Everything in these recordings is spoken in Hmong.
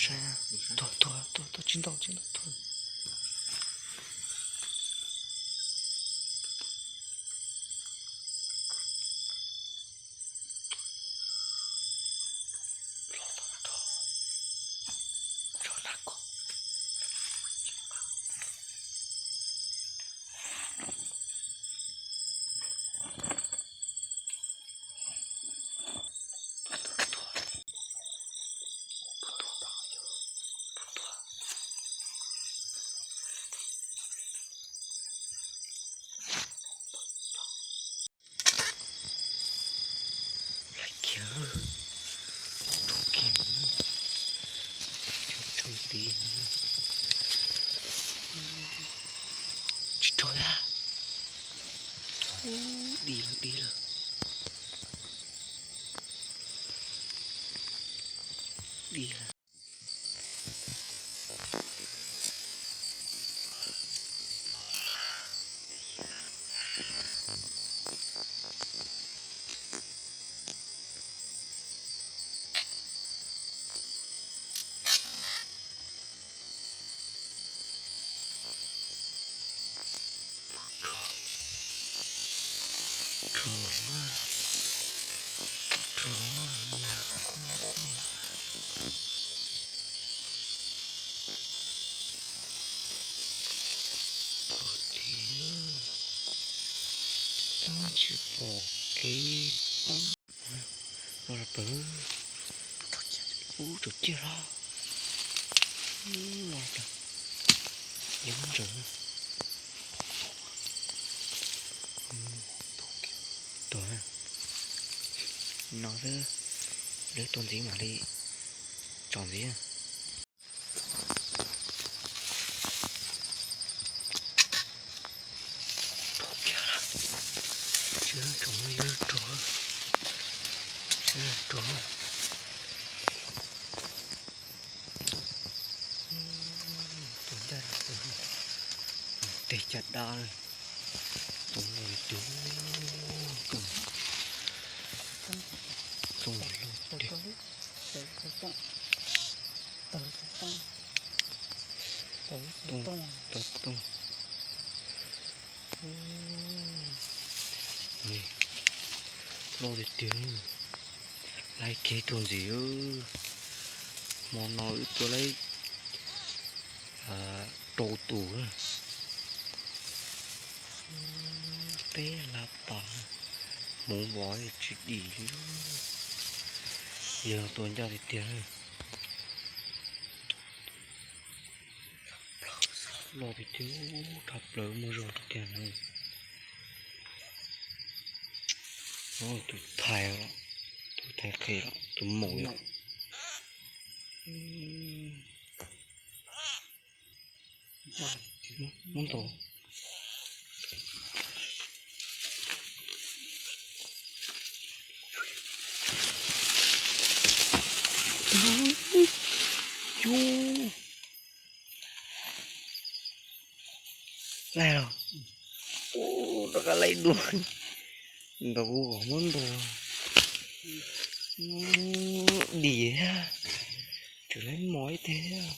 Tuag, tuag, tuag, tuag, tsis ntaus, tsis ntaus, tuag. Lawm kiag, tuag kiag, tsis tshua tiv, tsis raug dab, di lawm, di lawm, di lawm. Tsis pom kev. Los plawv, ub, tsaus ciaj hlo. Los plawv, yuav muab ntsaws. Tuag no xwb, lawv tuag ntxiv mam li tsom ntxiv. Tsis tsom, yog tsom, tsis tsom. Tus ncaj, tes caj dab, tus no tus, tus, tus, tus, tus, tus, tus. Loj tiag tiag. Laib kiag tus ntxiv. Hmo no wb tua laib rau tus, peb lab pas, hmuv vov tsis dim li. Yog tua ncaj tiag tiag. Loj tiag tiag, dhau plaws muaj zog tiag tiag na. Tus thaiv, tus thaiv qhe, tus maum yom. Muab ntaus. Laij los, rov qab laij dua. Ntaus kuv kom muab ntaus. Dim thiab, tseem laib mos ib teg thiab.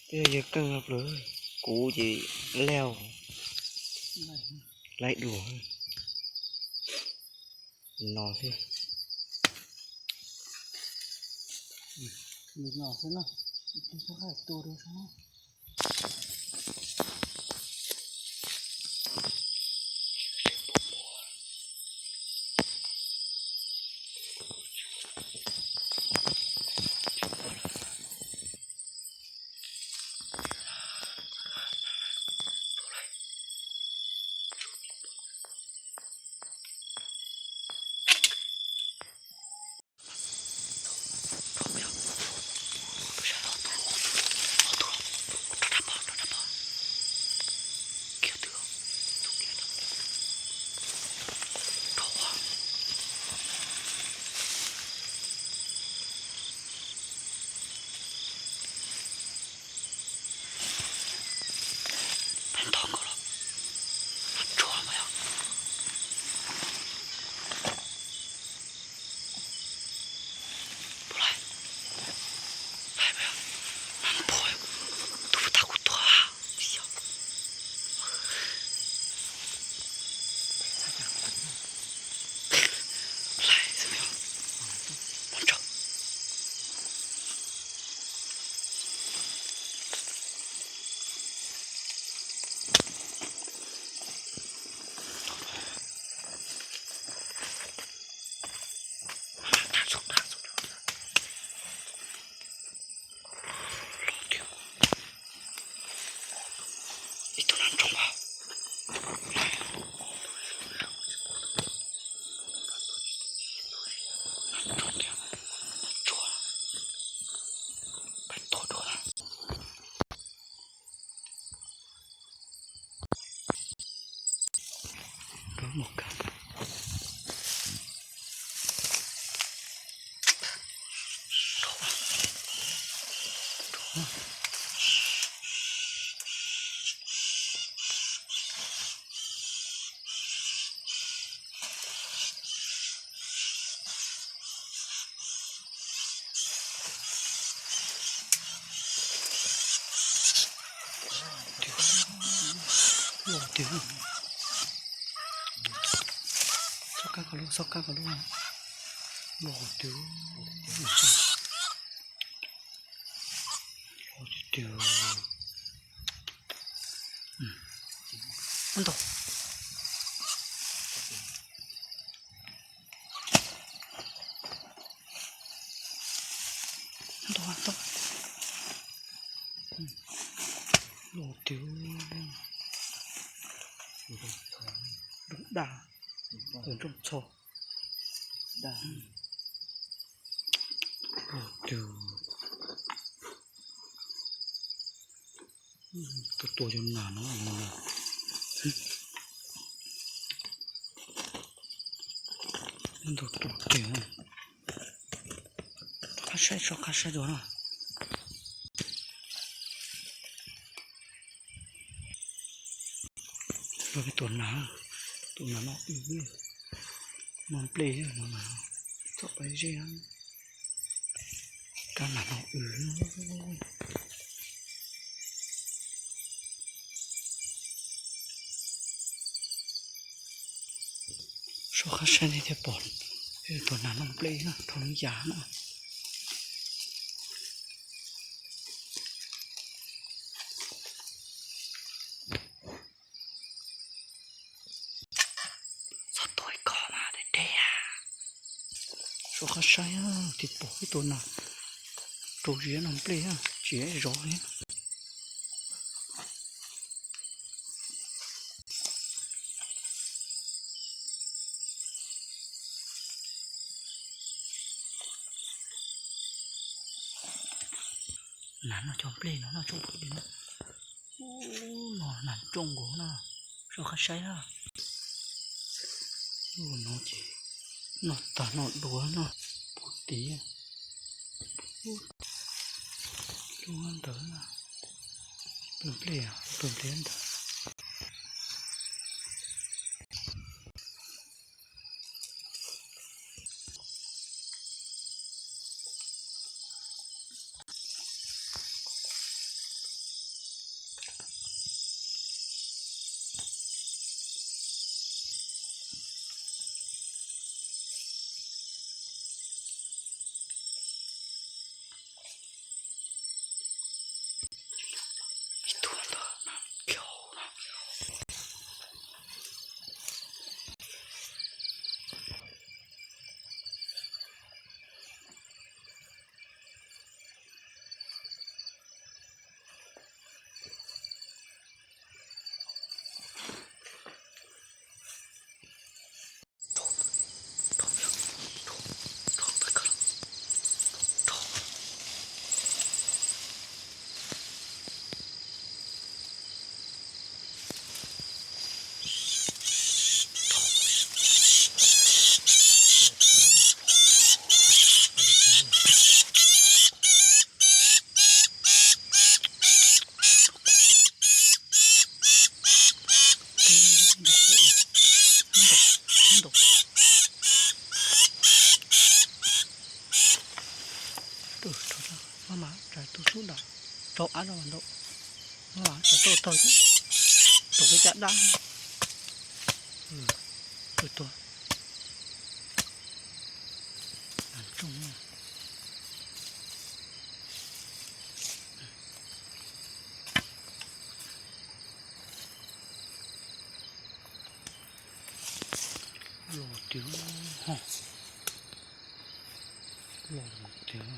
Tej yawg keej no plaws, kuv ces laij, laij dua. No xwb. No xwb no, tus sab hais tua rau sab. Mus kawg. Los tiag. Txhob kab ko lub, txhob kab ko lub. Los tiag. Los tiag. Ntau. Ntau ntau. Los tiag. Nrooj dag, nrooj txho. Los tiag. Tus tua cov nas no no. Ntau tus tiag. Qab saib, tso qab saib dua na. Los peb tua nas, tua nas noj w, noj nplej no mas txom pais zeb. Kab nas noj w. Soj qab saib nej thiaj pom, tua nas noj nplej na, rau lub yas na. Txhob tua ib ko mas deb deb. Soj qab saib thiaj pom ib tug nas rau ziab noj nplej, tsis zov li. Nas noj cov nplej no noj tsoom phooj ywg na. Ub, no nas nroo nkaus no, soj qab saib na. Ub, no ces noj tag noj dua no, puv tid. Ub, lub ntawd, pw nplej, pw nplej ntawd. Ib tug ntawd, kiag hauv no. Maj mam tsa tus sub nram, rau av no mas ntau. Maj mam tsa tau tag thiab, rau peb caj dab. Tus tuag. Nas nroo. Los tiag, los tiag.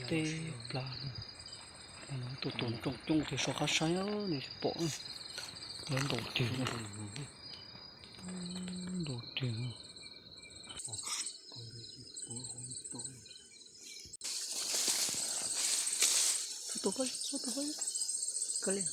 Teb plab, tus tuag nroo coob tiag, soj qab saib nej pom, lawv ntaus tiag, ntaus tiag. Txhob tua pob, txhob tua pob, kawg li.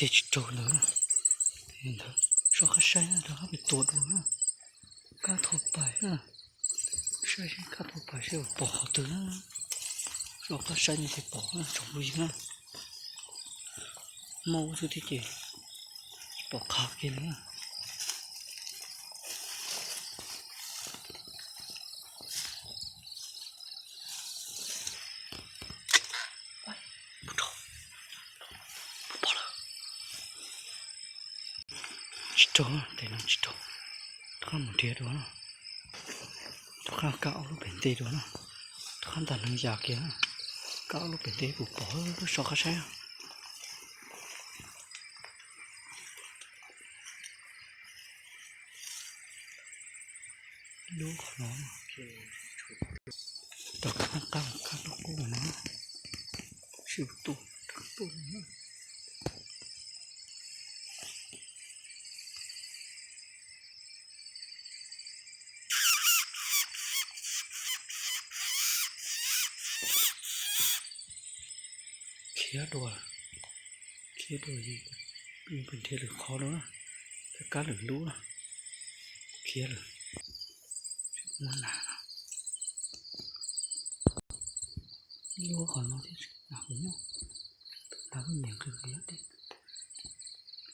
Tsis raug ntawd na. Ntawd, soj qab saib na, rov qab mus tua dua na. Kab thauj pais na. Saib seb kab thauj pais seb pom qhov twg na. Soj qab saib no ces pom na tsoom phooj ywg na. Mob ub xwb thiab ces tsis pom qhov kiag li na. Tsis raug, tes no tsis raug. Rov qab mus nrhiav dua na. Rov qab kab ob lub pem ntej dua na. Rov qab ntam neeg yas kiag na. Kab ob lub pem ntej puas pom, soj qab saib. Lub qhov no, rov qab qab qab lub qub no, sib tuaj tuaj. Khiav dua, khiav dua, peb nrhiav lwm qhov dua na, peb kab lwm lub na, khiav lawm. Muab nas no, lub qhov no thiab nas kuv nyob, nas kuj nyiam nqhis nqhis tej.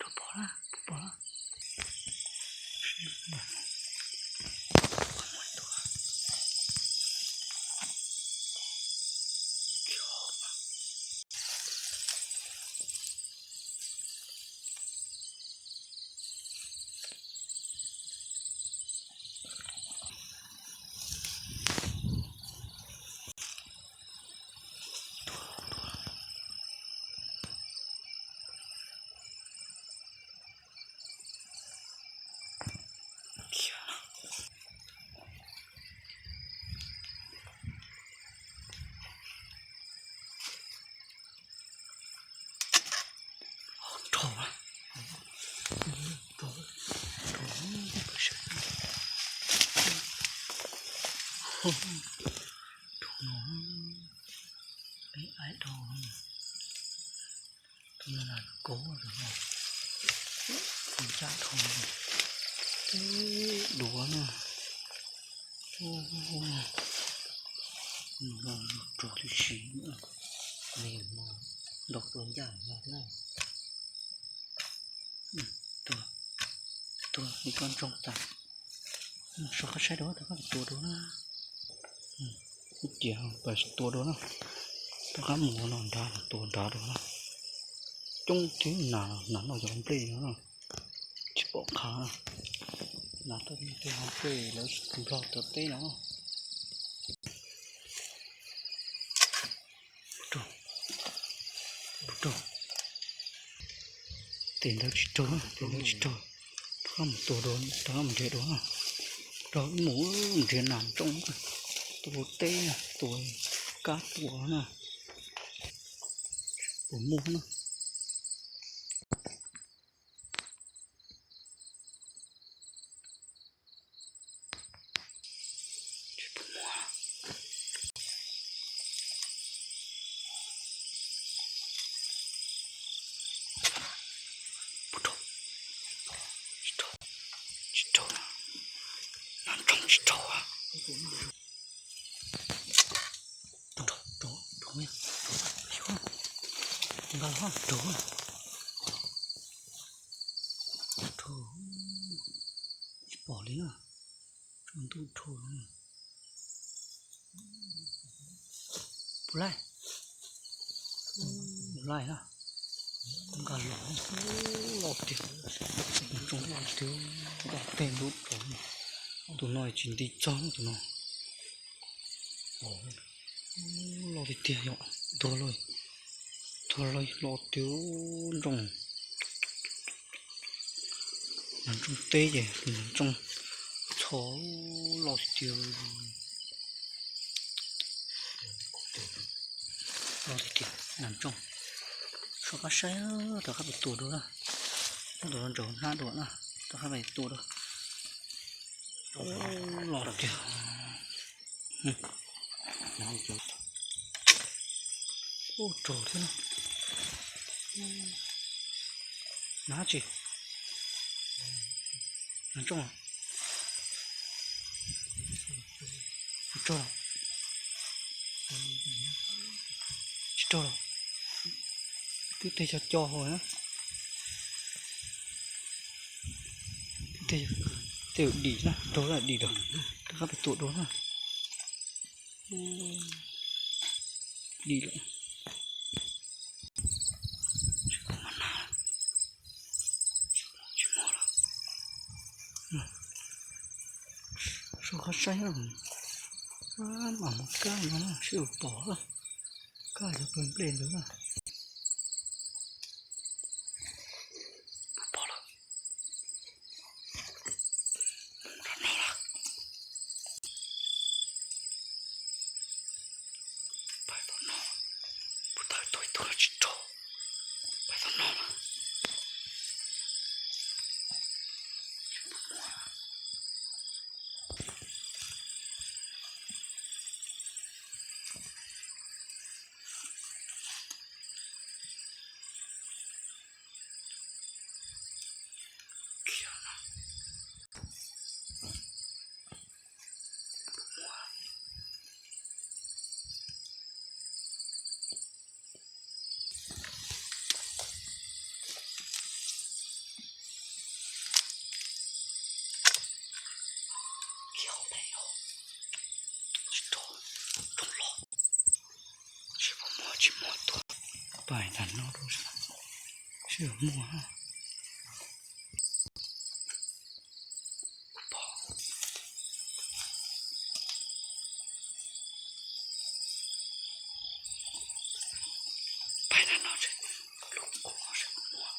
Rov pom lawm, pom lawm. Rau no, peb aib dhau. Tus no na kauv no, ncaj dhau. Duav na. Rog tib si, ntau tua ncaj no thiab. Tua, tua ib koj ntsoog tas. Soj qab saib dua, rov qab tua dua na. Ib cia pais tua dua na. Rov qab mus no nrad, tua nrad dua na. Coob thiab, nas, nas noj cov nplej no na. Tsis pom qhov na. Nas tuaj tej hauv nplej lawv nplog tuaj teb no. Rau, rau. Tes ntawd tsis raug, tes ntawd tsis raug. Rov qab mus tua dua, rov qab mus nrhiav dua. Rov mus nrhiav nas ntsooj, tua teb, tua kab tua na. Puas muaj na. Tsis raug, nas ntsooj tsis raug. Raug, raug, raug, nqa los raug. Raug, tsis pom li na. Tsaus ntuj dhau. Puas laij? Puas laij na? Nqa los, loj tiag. Tsoom loj tiag, nqa tej ntub rau. Tus no tsis nti txog tus no. Loj tiag tiag yom, tuag lawm, tuag lawm, loj tiag ntsooj. Nas ntsooj teb ces nas ntsooj txho, loj tiag tiag. Loj tiag tiag nas ntsooj. Soj qab saib, rov qab pais tua dua na. Muab tus no ntsaum hnab dua na, rov qab pais tua dua. Loj tiag. Ub, raug thiab na. Nab tsi? Nab tsooj los? Tsis tsooj los? Tsis tsooj los? Twb tej co co hauv na. Tej dim na, raug lawm, dim lawm. Rov qab pem tua dua na. Dim lawm. Tsis muaj lawm. Soj qab saib, mam mus kab no seb puas pom. Kab cov pawg nplej ntawd na. Puas pom lawm? Mus nram no lawm. Pais tom no, puag ta tuaj ib tug tsis raug. Pais tom no lawm. Tsis muaj, tsis muaj tuaj. Pais nram no rau seb puas muaj. Pais nram no seb, lub qub no seb puas muaj.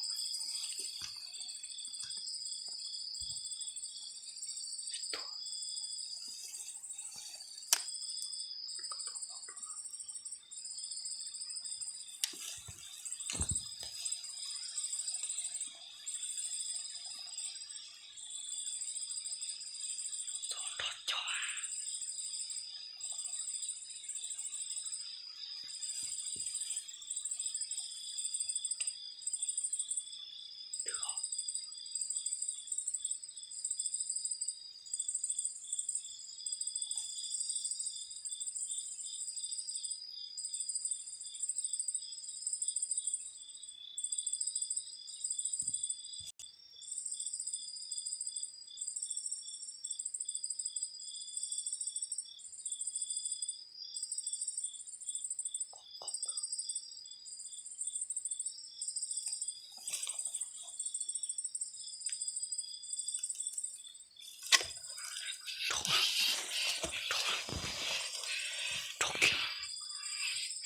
Raug kiag,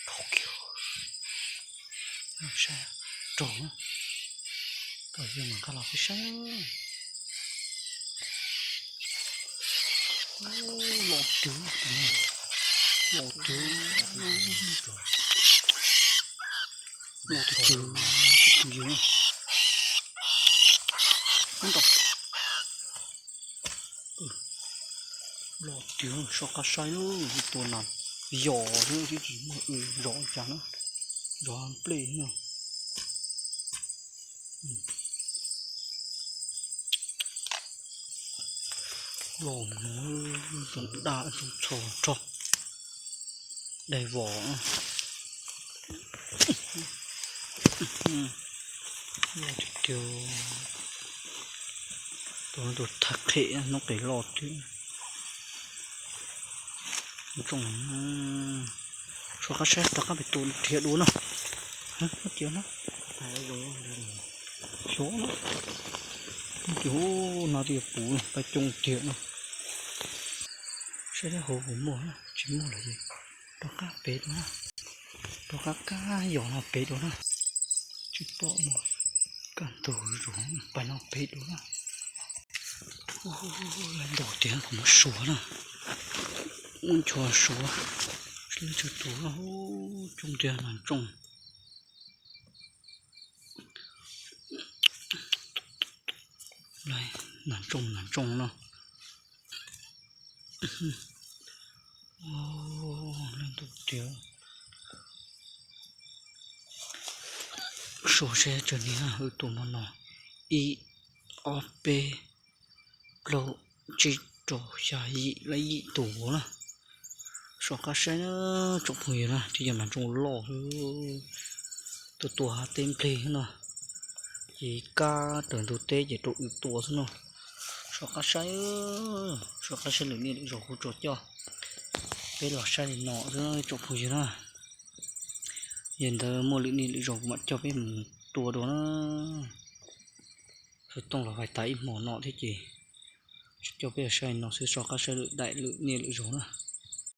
raug kiag. Saib, raug na. Koj yog mas koj los peb saib. Los tiag, los tiag, los tiag, tiag. Los tiag, soj qab saib, tua nas yos xwb tsis muaj zov cas na, zov nplej na. Los mus, ntoo daj ntoo txho rog, daig vos. Los tiag tiag, tus no tus thaj qhem hnub qis los twb. Zoo, soj qab saib rov qab pem tua nrhiav dua no. Hais tias no, xyov no, hais tias no twb yog puv pais coo tiag no. Saib thiab hauv puas muaj, tsis muaj lawm ces rov qab pem dua na. Rov qab kab yos no pem dua na. Tsis pom mas kaj ntug zus, pais no pem dua na. Ntau tiag, kuv muab suav na. Muab nchuav suav, sib lab tsw tus na. Coob tiag nas ntsooj. Nas ntsooj, nas ntsooj no. Leej ntau tiag. Suav seb tsawg niag wb tua hmo no. Ib, ob, peb, plaub, tsib, rau, xya, yim, lab yim tus na. Soj qab saib na tsoom phooj ywg na, twb yog mas ntoo loj xwb, tuaj tua hav teb npleg no, ces kab raws ntug teb ces rau w tua xwb no. Soj qab saib, soj qab saib lwm niaj lwm zaus kuv tsuas coj peb los saib li no xwb tsoom phooj ywg na. Yog ntawd muaj lwm niaj lwm zaus kuv mam coj peb mus tua dua na. Xov tooj los vais tas ib hmos no thiab ces tsuas coj peb los saib li no xwb, soj qab saib lwm daim lwm niaj lwm zaus na.